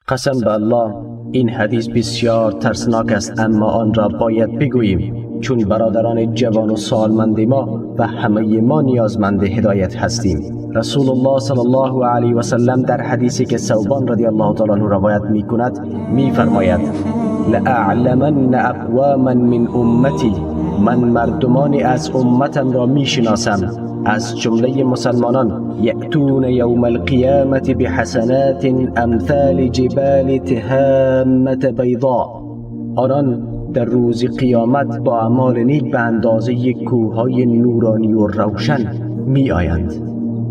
قسم به الله، این حدیث بسیار ترسناک است، اما آن را باید بگوییم، چون برادران جوان و سالمند ما و همه ما نیازمند هدایت هستیم. رسول الله صلی الله علیه و سلم در حدیثی که ثوبان رضی الله تعالی عنه روایت می کند می فرماید: لأعلمن اقواما من امتی، من مردمانی از امتم را می شناسم از جمله مسلمانان، یأتون یوم القیامة بحسنات امثال جبال تهامة بیضاء، آنان در روز قیامت با اعمال نیک به اندازه کوههای نورانی و روشن می آیند.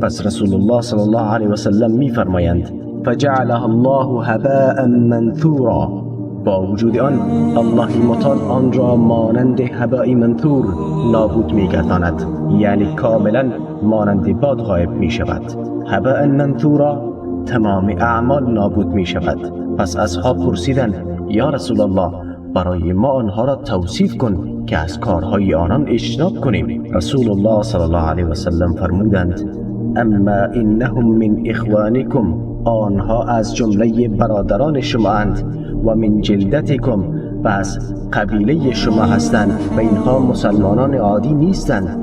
پس رسول الله صلی الله علیه و سلم می فرمایند: فجعلها الله هباء منثورا، با وجود آن الله متعال آن را مانند هباء منثور نابود می گرداند، یعنی کاملا مانند باد غایب می شود. هباء منثورا، تمام اعمال نابود می شود. پس اصحاب پرسیدند: یا رسول الله، برای ما آنها را توصیف کن که از کارهای آنان اجتناب کنیم. رسول الله صلی الله علیه و سلم فرمودند: اما انهم من اخوانکم، آنها از جمله برادران شما اند، و من جلدتکم، و از قبیله شما هستند و اینها مسلمانان عادی نیستند،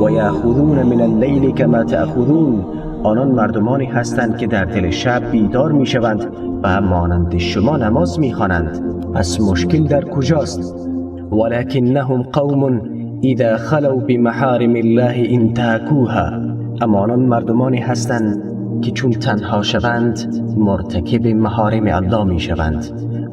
و یأخذون من اللیل کما تأخذون، آنان مردمانی هستند که در دل شب بیدار میشوند و مانند شما نماز میخوانند. پس مشکل در کجاست؟ ولکنهم قوم اذا خلوا بمحارم الله انتهکوها، اما آنان مردمانی هستند که چون تنها شوند مرتکب محارم الله می شوند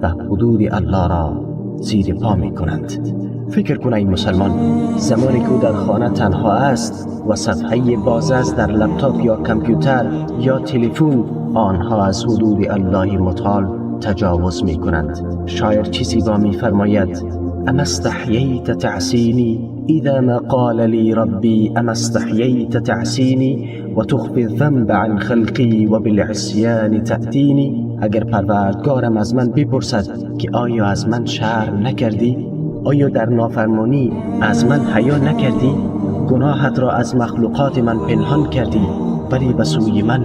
و حدود الله را زیر پا می کنند. فکر کن ای مسلمان، زمانی که او در خانه تنها است و صفحه باز است در لپتاپ یا کامپیوتر یا تلفن، آنها از حدود الله متعال تجاوز می کنند. شاعر چی زیبا می فرماید: اما استحییت تعصینی اذا ما قال لی ربی اما استحییت تعصینی و تخفی الذنب عن خلقی و بالعصیان تأتینی. اگر پروردگارم از من بپرسد که آیا از من شرم نکردی؟ آیا در نافرمانی از من حیا نکردی؟ گناهت را از مخلوقات من پنهان کردی، ولی به سوی من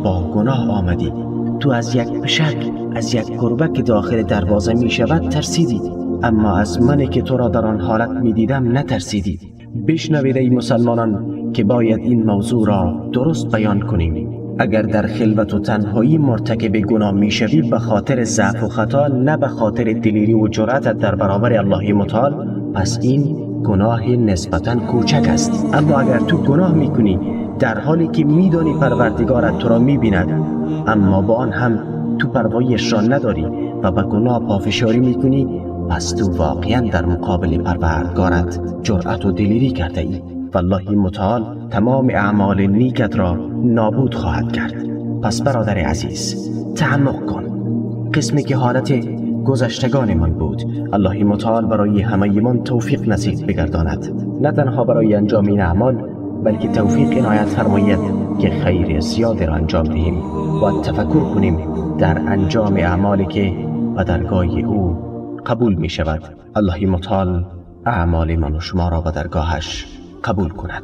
با گناه آمدی. تو از یک پشک، از یک گربه که داخل دروازه می شود ترسیدی، اما از من که تو را در آن حالت می دیدم نترسیدی. بشنوید ای مسلمانان که باید این موضوع را درست بیان کنیم. اگر در خلوت و تنهایی مرتکب گناه میشوی به خاطر ضعف و خطا، نه به خاطر دلیری و جرأتت در برابر الله متعال، پس این گناه نسبتا کوچک است. اما اگر تو گناه میکنی در حالی که میدانی پروردگارت تو را میبیند، اما با آن هم تو پروایش را نداری و به گناه پافشاری میکنی، پس تو واقعا در مقابل پروردگارت جرأت و دلیری کرده ای و الله متعال تمام اعمال نیکت را نابود خواهد کرد. پس برادر عزیز، تعمق کن، قسمی که حالت گذشتگانمان بود. الله متعال برای همه من توفیق نصیب بگرداند، نه تنها برای انجام این اعمال، بلکه توفیق عنایت فرماید که خیر زیاد را انجام دهیم و تفکر کنیم در انجام اعمالی که به درگاه او قبول می شود. الله متعال اعمال من و شما را به درگاهش قبول کند.